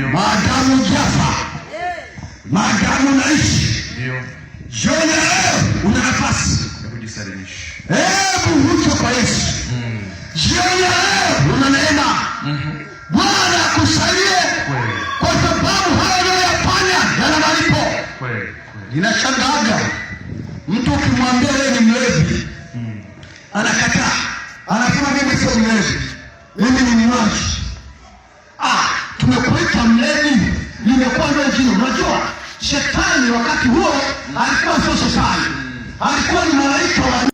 Maadamu hujafa, maadamu unaishi, jioni ya leo una nafasi ya kujisalimisha. Hebu uje kwa Yesu. Jioni ya leo una neema. Bwana akusaidie, kwa sababu hayo unayoyafanya yana malipo. Kweli. Ninashangaga mtu ukimwambia yeye ni mlevi anakataa, anasema mimi sio mlevi, mimi ni mnywaji. Ah, tumekuita mlevi, limekuwa ndio jina. Unajua shetani wakati huo alikuwa sio shetani, alikuwa ni malaika wa